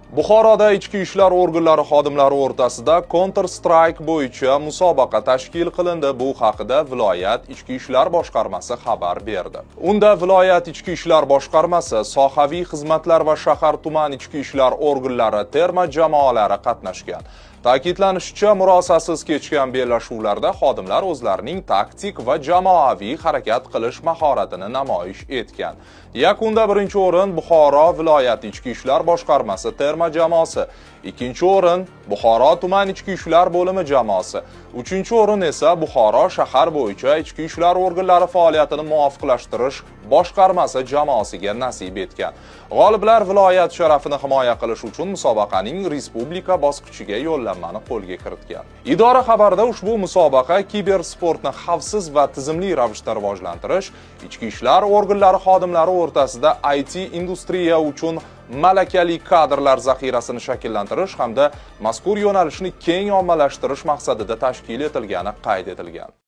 Buxoroda ichki ishlar organlari xodimlari o'rtasida Counter Strike bo'yicha musobaqa tashkil qilindi. Bu haqida viloyat ichki ishlar boshqarmasi xabar berdi. Unda viloyat ichki ishlar boshqarmasi, sohaviy xizmatlar va shahar tuman ichki ishlar organlari terma jamoalari qatnashgan. Ta'kidlanishicha, murosasiz kechgan bellashuvlarda xodimlar o'zlarining taktik va jamoaviy harakat qilish mahoratini namoyish etgan. Yakunda birinchi o'rin Buxoro viloyati ichki ishlar boshqarmasi terma jamoasi, ikkinchi o'rin Buxoro tuman ichki ishlar bo'limi jamoasi, uchinchi o'rin esa Buxoro shahar bo'yicha ichki ishlar organlari faoliyatini muvofiqlashtirish boshqarmasi jamoasiga nasib etgan. G'oliblar viloyat sharafini himoya qilish uchun musobaqaning respublika bosqichiga yo'llanmani qo'lga kiritgan. Idora xabarida ushbu musobaqa kibersportni xavfsiz va tizimli ravishda rivojlantirish, ichki ishlar organlari xodimlari o'rtasida IT industriya uchun malakali kadrlar zaxirasini shakllantirish hamda mazkur yo'nalishni keng ommalashtirish maqsadida tashkil etilgani qayd etilgan.